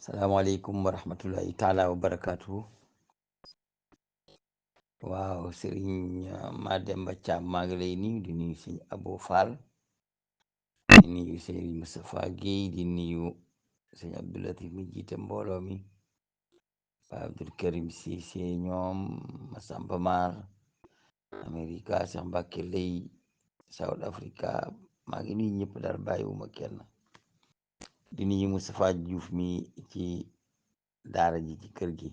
salaamaaleykum wa rahmatullahi taala wa barakaatu. Waaw sëriñ Mademba Thiam maa ngi lay nuyu di nuyu sëñ Abo Fall di nuyu sëriñ Moustapha Guèye di nuyu sëñ Abdoulatif mi jiite mbooloo mi Pa Abdul Karim Cissé ñoom Masamba Mar Amerika Cheikh Mbacke lay South Africa maa ngi nuyu ñëpp daal bàyyiwuma kenn di nuyu Moustapha Diouf mi ci daara ji ci kër gi.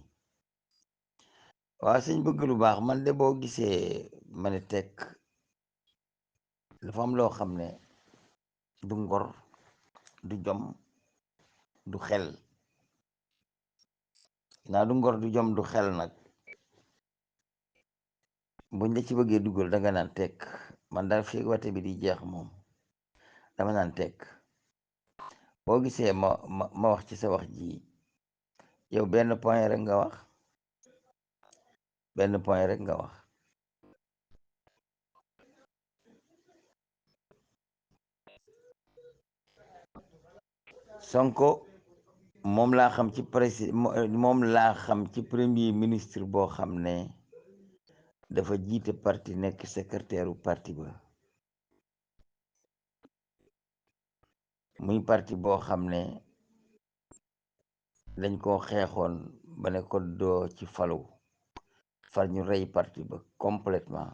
waaw sëñ bëgg lu baax man de boo gisee ma ne tekk dafa am loo xam ne du ngor du jom du xel naa du ngor du jom du xel nag buñ la ci bëggee dugal danga naan tekk man daal fii wate bi di jeex moom dama naan tekk boo gisee ma wax ci sa wax ji yow benn point rek nga wax Sonko moom laa xam ci moom laa xam ci premier ministre boo xam ne dafa jiite parti nekk secrétaire parti ba muy parti boo xam ne dañ koo xeexoon ba ne ko doo ci falu far ñu rey parti ba complètement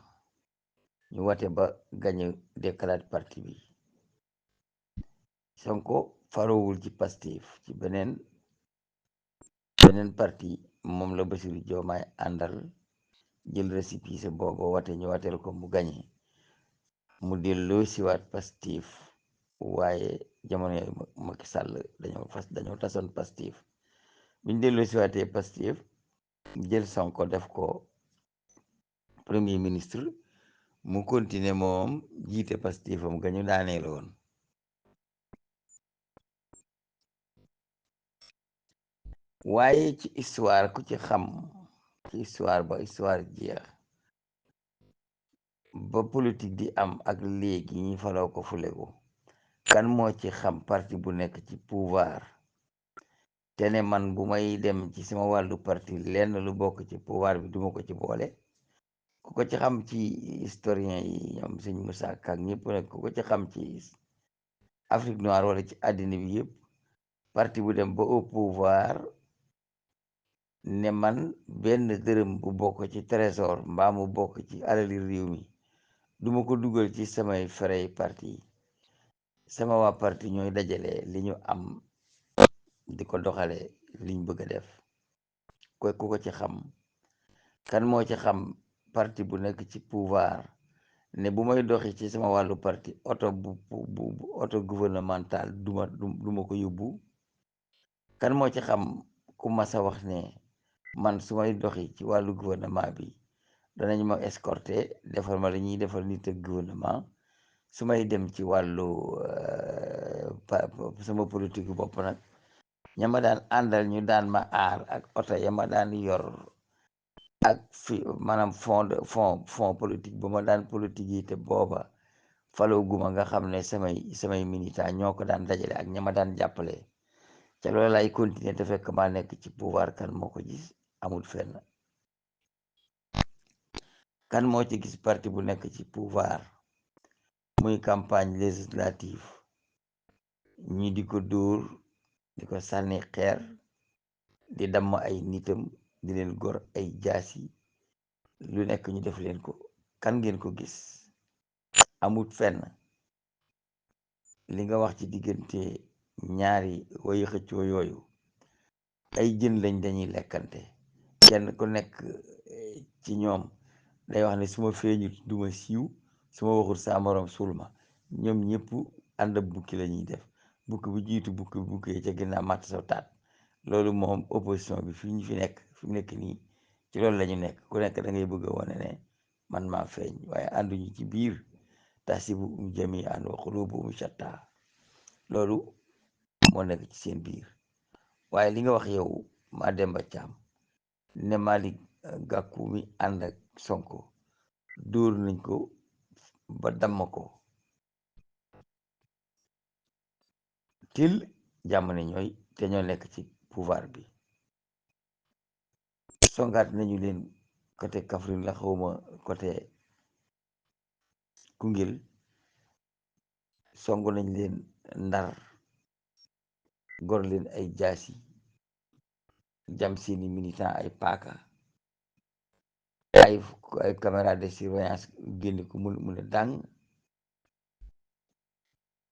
ñu wate ba gañu déclarat parti bi. Sonko farowul ci Pastef ci beneen parti moom la Bassirou Diomaye àndal jël récépissé booba wate ñu wateel ko mu gañe mu delloo siwaat Pastef waaye jamono yooyu Macky Sall dañoo tasoon Pastef biñ delloo siwaatee Pastef jël Sonko def ko premier ministre mu continuer moom jiite Pastefam gañu daaneel woon. waaye ci histoire ku ci xam ci histoire ba histoire jeex ba politique di am ak léegi ñi faloo ko fuleko kan moo ci xam parti bu nekk ci pouvoir te ne man bu may dem ci sama wàllu parti lenn lu bokk ci pouvoir bi duma ko ci boole ku ko ci xam ci historien yi ñoom sëñ Moussa Ka ak ñëpp nag ku ko ci xam ci Afrique noire wala ci àddina bi yëpp parti bu dem ba au pouvoir ne man benn dërëm bu bokk ci trésor mbaa mu bokk ci alali réew mi duma ko dugal ci samay frais parti sama waa parti ñooy dajale li ñu am di ko doxale liñ bëgg a def koy ku ko ci xam kan moo ci xam parti bu nekk ci pouvoir ne bu may doxi ci sama wàllu parti oto bu oto gouvernemental duma ko yóbbu kan moo ci xam ku masa wax ne man su may doxi ci wàllu gouvernement bi danañ ma escorter defal ma la ñuy defal nit ak gouvernement su may dem ci wàllu sama politique bopp nag ñama daan àndal ñu daan ma aar ak oto yama daan yor ak fi maanaam fond politique ba ma daan politique yi te booba faloo guma nga xam ne samay militant ñoo ko daan dajale ak ñama daan jàppale ca loolu lay continuer te fekk maa nekk ci pouvoir kan moo ko gis amul fenn kan moo ci gis parti bu nekk ci pouvoir muy campagne législative ñi di ko dóor di ko sànni xeer di damm ay nitam di leen gor ay jaasi lu nekk ñu def leen ko kan ngeen ko gis amut fenn li nga wax ci diggante ñaari wayu xëccoo yooyu ay jën lañ dañuy lekkante kenn ku nekk ci ñoom day wax ne su ma feeñut duma siiw su ma waxul saa morom suul ma ñoom ñëpp ànd bukki la ñuy def bukki bu jiitu bukki yi ca ginnaaw màtt sa taat loolu moom opposition bi fi ñu fi nekk fi mu nekk nii ci loolu la ñu nekk ku nekk da ngay bëgg a wane ne man maa feeñ waaye ànduñu ci biir tahsabuhum jamii'an wa quluubuhum shattaa loolu moo nekk ci seen biir waaye li nga wax yow Mademba Thiam ne Malick Gakou mi ànd ak Sonko dóor nañ ko ba damm ko til jàmm ne ñooy te ñoo nekk ci pouvoir bi songaat nañu leen côté Kaffrine la xawma côté Koungheul songu nañ leen Ndar gor leen ay jaasi jam seeni militant ay paaka ay caméra de surveillance génn ko mu ne dàng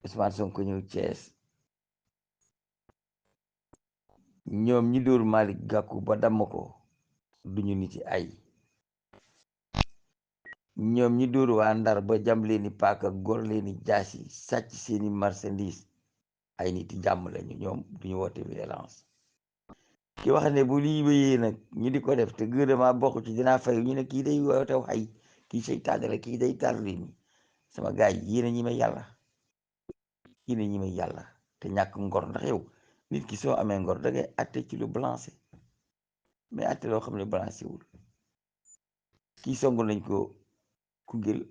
Ousmane Sonko ñëw Thiès ñoom ñi dóor Malick Gakou ba damm ko duñu niti ay ñoom ñi dóor waa Ndar ba jam leeni paaka gor leeni jaasi sàcc seeni marchandise ay niti jàmm lañu ñoom duñu woote violence ki wax ne bu lii wéyee nag ñu di ko def te gouvernement bokk ci dinaa fay ñu ne kii day woote waxay kii seytaane la kii day taal réew mi sama gaay yi yéen a ñi may yàlla yéen a ñi may yàlla te ñàkk ngor ndax yow nit ki soo amee ngor da ngay atte ci lu balancé mais atte loo xam ne balancé wul kii songu nañ ko Koungheul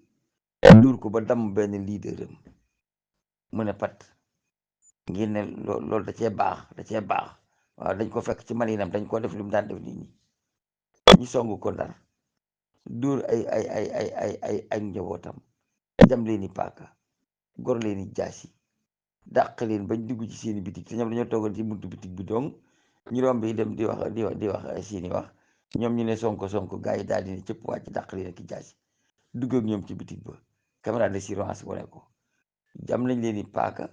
dóor ko ba damm benn leader am mu ne pat ngeen ne loolu da cee baax da cee baax waaw dañ ko fekk ci maninam dañ ko def li mu daan def nit ñi ñu songu ko Ndar dóor ay njabootam jam leeni paaka gor leeni jaasi dàq leen bañ dugg ci seeni bitig te ñoom dañoo toogoon ci buntu bitig bi donc ñu romb yi dem di wax seeni wax ñoom ñu ne sonko gars yi daal di ne cëpp wàcc dàq leen ak jaasi dugg ak ñoom ci bitig ba caméra de surveillance wane ko jam nañ leen i paaka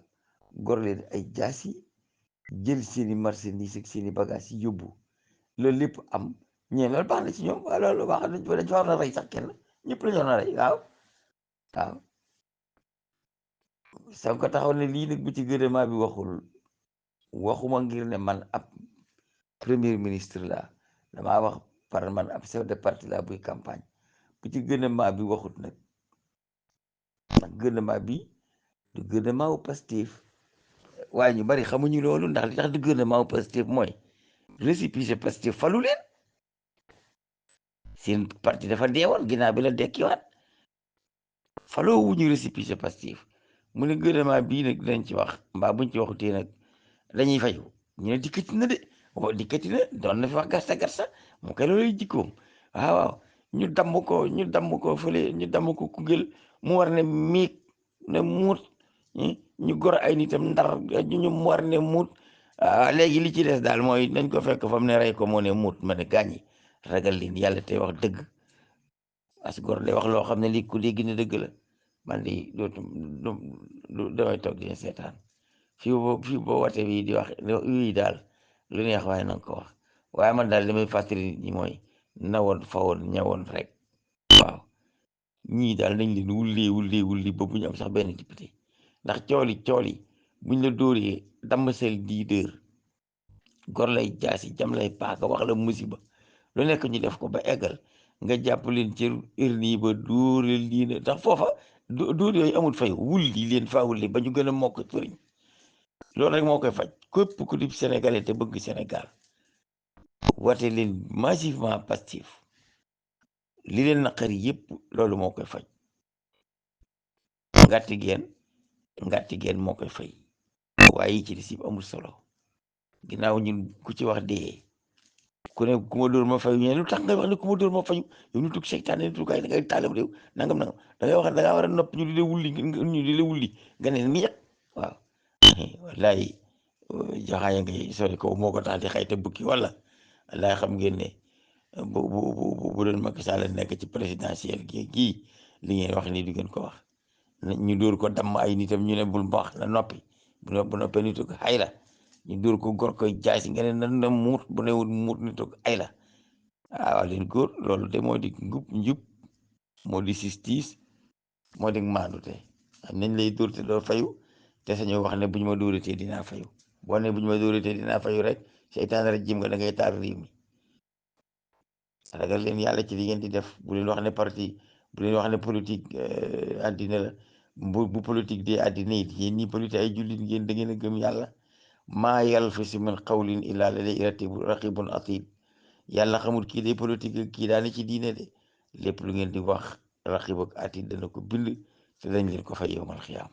gor leen ay jaasi jël seeni marchandise ak seeni bagage yi yóbbu loolu lépp am ñee loolu baax na ci ñoom waaw loolu baax dañ fa war na rey sax kenn ñëpp la ñu war na rey waaw waaw Sonko taxaw ne lii nag bu ci gouvernement bi waxuma ngir ne man ab premier ministre la damaa wax par man ab chef de parti la buy campagne bu ci gouvernement bi waxut nag ndax gouvernement bi du gouvernement wu Pastef waaye ñu bari xamuñu loolu ndax li tax du gouvernement wu Pastef mooy récépissé Pastef falu leen seen parti dafa deewoon ginnaaw bi la dekkiwaat faloo wuñu récépissé Pastef mu ne gouvernement bii nag dinañ ci wax mbaa buñ ci waxutee nag dañuy fayu ñu ne dikkati na de dikkati na doon na fi wax garsa garsa mu koy looluy jikkoom waaw ñu damm ko fële ñu damm ko Koungheul mu war ne miig ne muut ñu gor ay nitam Ndar ñu mu war ne muut léegi li ci des daal mooy nañ ko fekk fa mu ne rey ko moo ne muut ma ne gaañi ragal leen yàlla tey wax dëgg as gor day wax loo xam ne lii ku dégg ne dëgg la man di dootu damay toog di seetaan fii boo watee bii di wax yii daal lu neex waaye nanga ko wax waaye man daal li may fàttali nit ñi mooy nawoon fawoon ñawoon rek waaw ñii daal nañ leen wulli ba bu ñu am sax benn député ndax cooli buñ la dóoree damm sel diideur gor lay jaasi jam lay paaka wax la musiba lu nekk ñu def ko ba eggal nga jàpp leen ci nii ba dóore lii ne ndax foofa dóor yooyu amul fay wulli leen faa wulli ba ñu gën a mokk sëriñ loolu rek moo koy faj képp ku di sénégalais te bëgg Sénégal wate leen massivement Pastef li leen naqari yépp loolu moo koy faj ngàtti geen moo koy fay waaye yi ci des yëpp amul solo ginnaaw ñun ku ci wax dee ku ne ku ma dóor ma fayu ñu ne lu tax ngay wax ne ku ma dóor ma fayu yow ñu tug seytaane ni tugaay da ngay taalam réew nangam da ngay wax da ngaa war a nopp ñu di la wulli nga ne miet waaw wallaay jaxaaya ngay sori ko moo ko tax di xayta bukki wala wallaay xam ngeen ne bu doon Macky Sall nekk ci présidentiel gii li ngeen wax nii du ngeen ko wax ñu dóor ko damm ay nitam ñu ne bul wax na noppi bu noppee nitu ko xay la ñu dóor ko gor koy jaay si nga ne na muut bu newul muut nitu ko ay la waaw leen góor loolu de moo di njub moo di justice moo di maandute am nañ lay dóor te doo fayu te sañoo wax ne bu ñu ma dóoratee dinaa fayu boo ne bu ñu ma dóoratee dinaa fayu rek seytaan rek jim nga da ngay taal réew mi ragal leen yàlla ci li ngeen di def bu leen wax ne parti bu leen wax ne politique àddina la bu politique di àddina it yéen ñi politique ay jullit ngeen da ngeen a gëm yàlla maa yalfizu min qawlin illaa ladayhi raqibun atid yàlla xamul kii day politique kii daane ci diine de lépp lu ngeen di wax raqib ak atid dana ko bind te dañ leen ko fay yowmal xiyaam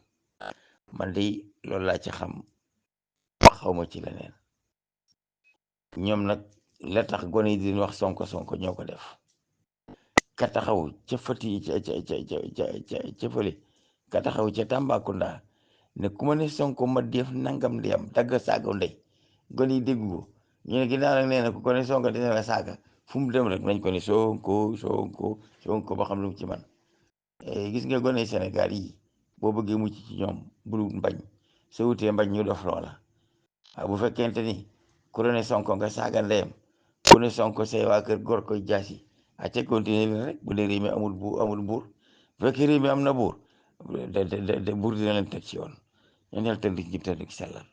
man de loolu laa ci xam xawma ci leneen ñoom nag la tax gone yi di leen wax sonko sonko ñoo ko def. ka taxaw ca fati ca fële ka taxaw ca Tambacounda ne ku ma ne sonko ma def nangam di am dagg saaga ndey gone yi dégg ko ñu ne ginnaaw nag nee na ku ko ne sonko dina la saaga fu mu dem rek nañ ko ne sonko sonko sonko ba xam lu mu ci man. gis nga gone Sénégal yi boo bëggee mucc ci ñoom bul mbañ soo wutee mbañ ñu dof loola. waaw bu fekkente ni ku ne sonko nga saaga ndeyam ku ne sonko say waa kër gor koy jaasi a ca continuer leen rek bu dee réew mi amul buur bu fekkee réew mi am na buur de buur dina leen teg ci yoon ñeen yàlla tënk ci jib tënk ci sellal